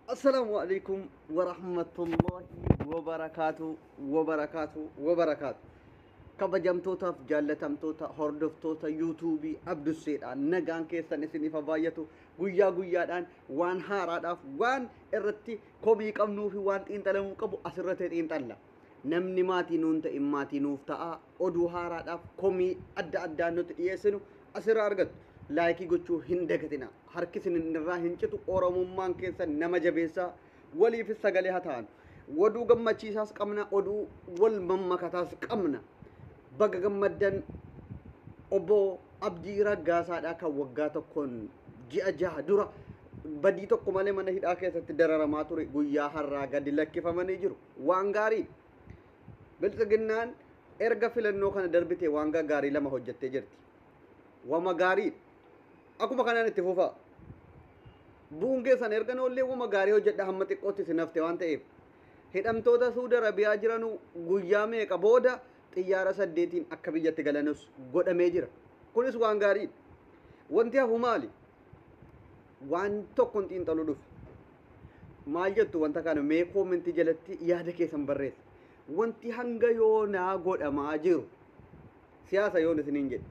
Assalaamu alaikum warahmatullahi wabarakaatu wabarakaatu wabarakaatu. Kabajamtootaaf jaallatamtoota hordoftoota yuutuubii Abdusseedhaan nagaan keessan isiniif haa baay'atu. Guyyaa guyyaadhaan waan haaraadhaaf waan irratti komii qabnuu fi waan xiinxalamuu qabu asirratti xiinxalla. Namni maatii nuun ta'in maatii nuuf ta'a. Oduu haaraadhaaf komii adda addaa nuti dhiyeessinu asirraa argattu. Laayikii gochuu hin dagatina. Harki isin irraa hin citu. Oromummaan keessan nama jabeessaa. Waliifis sagalee haa ta'an. Oduu gammachiisaas qabna. Oduu wal mammakataas qabna. Baga gammaddan obbo Abdii Raggaasaadhaa kan waggaa tokkoon ji'a jaha dura badii tokko malee mana hidhaa keessatti dararamaa ture guyyaa har'aa gadi lakkifamanii jiru. Waan gaarii. Biltsiginnaan erga filannoo kana darbite waan gaggaarii lama hojjettee jirti. Wama gaarii. Akkuma kanaan itti fufaa. Bu'uun keessan erga noollee wama gaarii hojjedha hamma xiqqootti isin hafte waan ta'eef. Hidhamtoota Suudi Arabiyaa jiranu guyyaa meeqa booda xiyyaara 8 akka biyyatti galanus godhamee jira. Kunis waan gaariidha. Wanti hafu maali? Waan tokkoon xiinxaluu dhufe. Maal jettu wanta kana mee koomentii jalatti yaada keessan barreessa. Wanti hanga yoonaa godhamaa jiru siyaasa yoon isiniin jedhe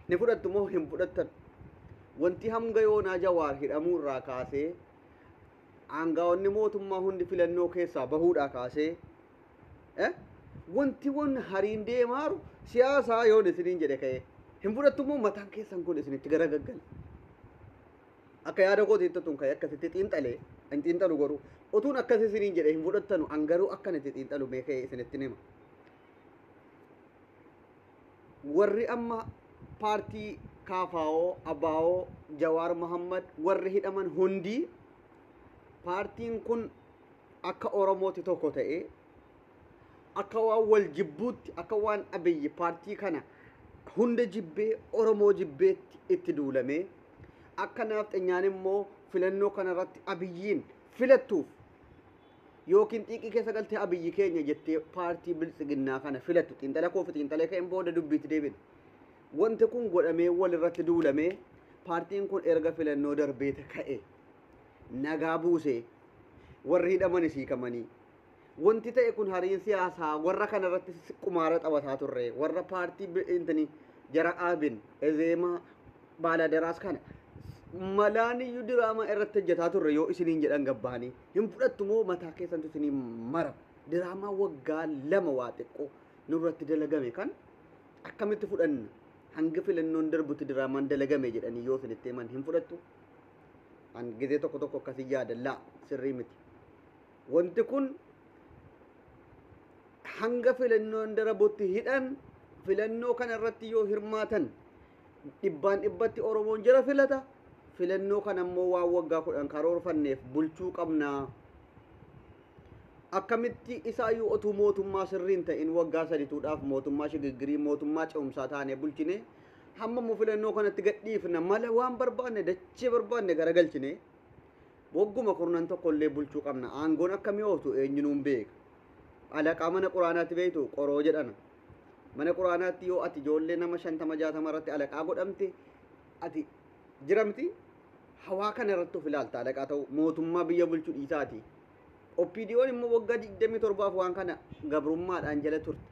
ni fudhattu moo hin fudhattan? Wanti hanga yoonaa Jawaar hidhamuu irraa kaasee aangaa'onni mootummaa hundi filannoo keessaa bahuudhaa kaasee wanti wan hariin deemaaru siyaasaa yoon isiniin jedhe ka'ee hin fudhattu moo mataan keessan kun isinitti garagaggala? Akka yaada kootiitti tun ka'ee akkasitti xiinxalee hin xiinxalu garuu utuun akkas isiniin jedhe hin fudhattanu an garuu akkan itti xiinxalu mee ka'ee isinitti hima. Warri amma paartii KFO, ABO, Jawaar Mohammad warri hidhaman hundi paartiin kun akka Oromootti tokko ta'ee akka waan wal jibbuutti akka waan Abiyyi paartii kana hunda jibbee Oromoo jibbeetti itti duulamee akka naafxanyaan immoo filannoo kanarratti Abiyyiin filattuuf yookiin xiiqii keessa galtee Abiyyi keenya jettee paartii biltsiginnaa kana filattu xiinxala koo fi xiinxala ka'een booda dubbiitti deebina. Wanti kun godhamee walirratti duulamee paartiin kun erga filannoo darbeeta ka'e nagaa buusee warri hidhamanis hiikamanii wanti ta'e kun hariin siyaasaa warra kanarratti qumaara taphataa turre warra paartii intini jara Abin Ezeemaa Baaladaraas kana malaan iyyuu diraamaa irratti hojjetaa turre yoo isiniin jedhan gabbahanii hin fudhattu moo mataa keessantu isinii mara diraamaa waggaa lama waa xiqqoo nurratti dalagame kan akkamitti fudhanna hanga filannoon darbutti diraamaan dalagame jedhanii yoo isinitti himan hin fudhattu? An gizee tokko tokko akkasii yaada laa sirrii miti. Wanti kun hanga filannoon darbutti hidhan filannoo kana irratti yoo hirmaatan dhibbaan dhibbatti Oromoon jara filata. Filannoo kana immoo waan waggaa 10 karoorfanneef bulchuu qabna. Akkamitti isaayyuu otuu mootummaa sirriin ta'in waggaa 3tuudhaaf mootummaa shigiggirii mootummaa ce'umsaa taanee bulchine hamma immoo filannoo kanatti gadhiifna mala waan barbaanne dachee barbaanne garagalchine wagguma kurnan tokko illee bulchuu qabna. Aangoon akkamii ooftu eenyunuun beeka. Alaqaa mana quraanaatti beektu qoroo jedhana. Mana quraanaatti yoo ati ijoollee nama 50 60 irratti alaqaa godhamte ati jiramti hawaa kana irratti of ilaalta alaqaa ta'u mootummaa biyya bulchuu dhiisaati. OPDO'n immoo waggaa 27 waan kana gabrummaadhaan jala turte.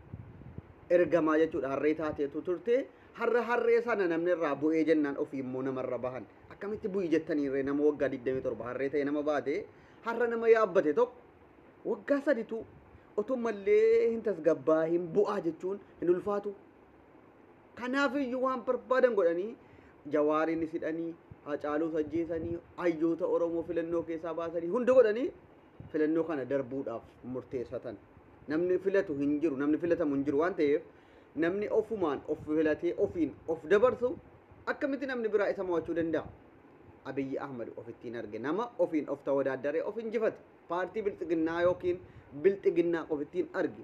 Ergamaa jechuudha harree taateetu turte. Har'a harree sana namni irraa bu'ee jennaan ofii immoo namarra bahan. Akkamitti bu'i jettaniirree nama waggaa 27 harree ta'e nama baate har'a nama yaabbate tokko waggaa 3tu otoo mallee hin tasgabbaahin bu'aa jechuun hin ulfaatu. Kanaaf iyyuu waan barbaadan godhanii Jawaariinis hidhanii, Hacaaluus ajjeesanii, hayyoota Oromoo filannoo keessaa baasanii hunda godhanii filannoo kana darbuudhaaf murteessatan. Namni filatu hin jiru, namni filatamu hin jiru waan ta'eef namni ofumaan of filatee ofiin of dabarsu akkamitti namni biraa isa mo'achuu danda'a? Abiyyi Ahmad ofittiin arge nama ofiin of tawadaadaree of injifate. Paartii bilxiginnaa yookiin bilxiginnaa ofittiin arge.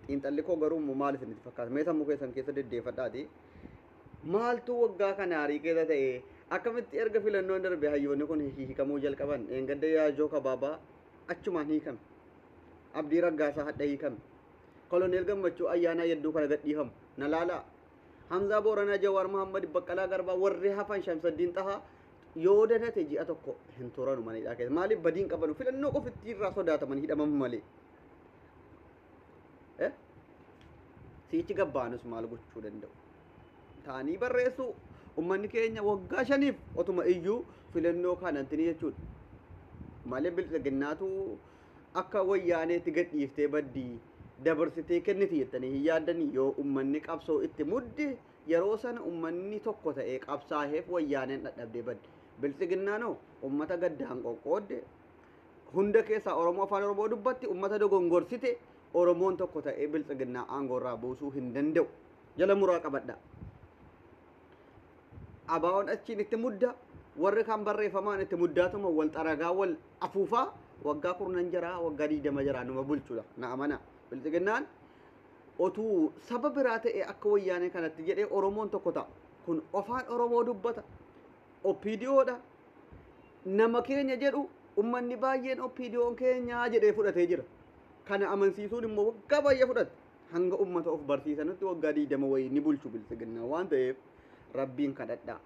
Xiinxalli koo garuu immoo maal isinitti fakkaata? Mee sammuu keessan keessa deddeeffadhaati. Maaltu waggaa kana harii keessa ta'e? Akkamitti erga filannoon darbe hayyoonni kun hiikamuu jalqaban? Eengadda Yaajoo Kabaabaa achumaan hiikame. Abdii Raggaasaa hadha hiikame. Koloneel Gammachuu Ayyaanaa yedduu kana gadhiifamu. Na laalaa. Hamzaa Booranaa, Jawaar Mohammad, Baqqalaa Garbaa warri hafan Shamsaddiin Xahaa Yoo danate ji'a tokko hin turanu mana hidhaa keessa. Maaliif badiin qabanu filannoo qofitti irraa sodaataman hidhaman malee. Siichi gabbaanus maal gochuu danda'u? Taanii barreessu ummanni keenya waggaa 5 otuma iyyuu filannoo kanantini jechuudha. Malee bilxiginnaatu akka wayyaaneetti gadhiiftee baddii dabarsitee kenniti jettanii hin yaaddanii yoo ummanni qabsoo itti mudde yeroo sana ummanni tokko ta'ee qabsaa'eef wayyaaneen dhadhabdee badde. Bilxiginnaanoo ummata gaddaan qoqqoodde hunda keessaa Oromoo afaan Oromoo dubbatti ummata dogongorsite Oromoon tokko ta'ee bilxiginnaa aangoorraa buusuu hin danda'u. Jala muraa qabadha. Abaa'oon achiin itti mudda warri kan barreeffamaan itti muddaatuma wal xaragaa wal afuufaa waggaa 10 jaraa waggaa 20 jaraa numa bulchudha na amana. Bilxiginnaan otuu saba biraa ta'e akka wayyaanee kanatti jedhee Oromoon tokko ta'a. Kun afaan Oromoo dubbata. OPDOdha. Nama keenya jedhu ummanni baay'een OPDOon keenyaa jedhee fudhatee jira. Kana amansiisuun immoo waggaa baay'ee fudhate. Hanga ummata of barsiisanitti waggaa 20 wayii ni bulchu bilxiginnaa waan ta'eef rabbiin kadhadhaa.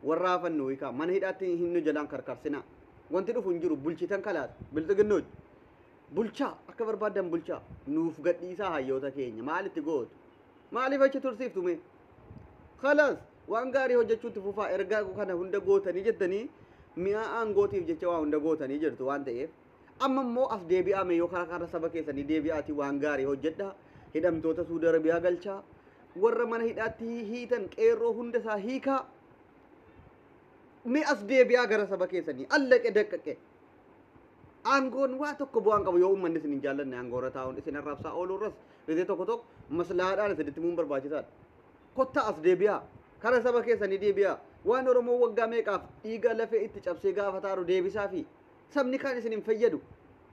Warra hafan nu hiikaa mana hidhaatti hin nu jalaan karkarsinaa. Wanti dhufu hin jiru bulchitan kalaas bilxiginnooti. Bulchaa akka barbaadan bulchaa nuuf gadhiisaa hayyoota keenya maalitti gootu? Maaliif achi tursiiftu mee? Kalaas waan gaarii hojjechuutti fufaa ergaa kana hunda gootanii jettanii mi'a aangootiif jecha waa hunda gootanii jirtu waan ta'eef amma immoo as deebi'aa mee yoo karaa karaa saba keessanii deebi'aatii waan gaarii hojjedhaa hidhamtoota Suudi Arabiyaa galchaa warra mana hidhaatti hiitan qeerroo hunda isaa hiikaa mee as deebi'aa gara saba keessanii allaqe daqqaqe. Aangoon waa tokko bu'aan qabu yoo uummanni isin hin jaallanne aangoorra taa'uun isin arrabsaa ooluurras rizee tokko tokko maslahaadhaan isinitti himuun barbaachisaadha. Kottaa as deebi'aa kara saba keessanii deebi'aa waan Oromoo waggaa meeqaaf dhiiga lafee itti cabsee gaafa taaru deebisaa fi sabni kaan isin hin fayyadu.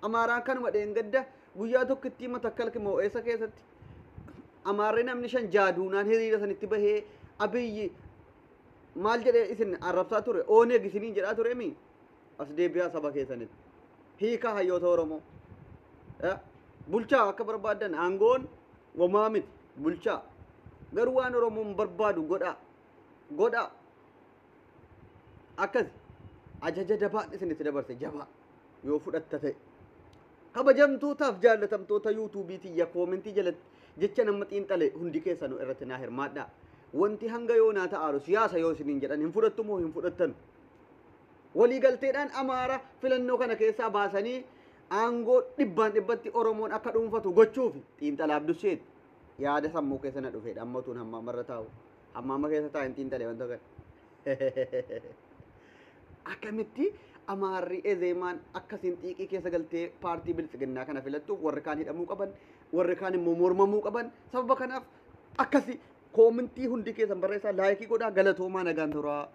Amaaraan kanuma dheengadda guyyaa tokko itti matakkalki moo'eessa keessatti Amaarri namni 5 jaaduunaan hiriira sanitti bahee Abiyyi maal jedhee isin arrabsaa ture Oneeg isiniin jedhaa ture mi as deebi'aa saba keessanitti. Hiikaa hayyoota Oromoo. Bulchaa akka barbaadan aangoon homaa miti bulchaa. Garuu waan Oromoon barbaadu godhaa. Godhaa. Akkas ajaja dabaan isinitti dabarse jabaa yoo fudhatta ta'e. Kabajamtootaaf jaallatamtoota yuutuubii tiyya koomentii jalatti jecha nama xiinxale hundi keessanuu irratti naa hirmaadhaa. Wanti hanga yoonaa ta'aaru siyaasa yoo isiniin jedhan hin fudhattu moo hin fudhattanu? Waliigalteedhaan Amaara filannoo kana keessaa baasanii aangoo 100% Oromoon akka dhuunfatu gochuuf xiinxalaaf dusseeti. Yaada sammuu keessa na dhufeedha amma utuun hammaamarra taa'u. Hammaama keessa taa'in xiinxalee wanta kana. Akkamitti Amaarri Ezeemaan akkasiin xiiqii keessa galtee paartii bilxiginnaa kana filattuuf warri kaan hidhamuu qaban, warri kaan immoo mormamuu qaban. Sababa kanaaf akkasi koomintii hundi keessan barreessaa laayikii godhaa galatoomaa nagaan turaa.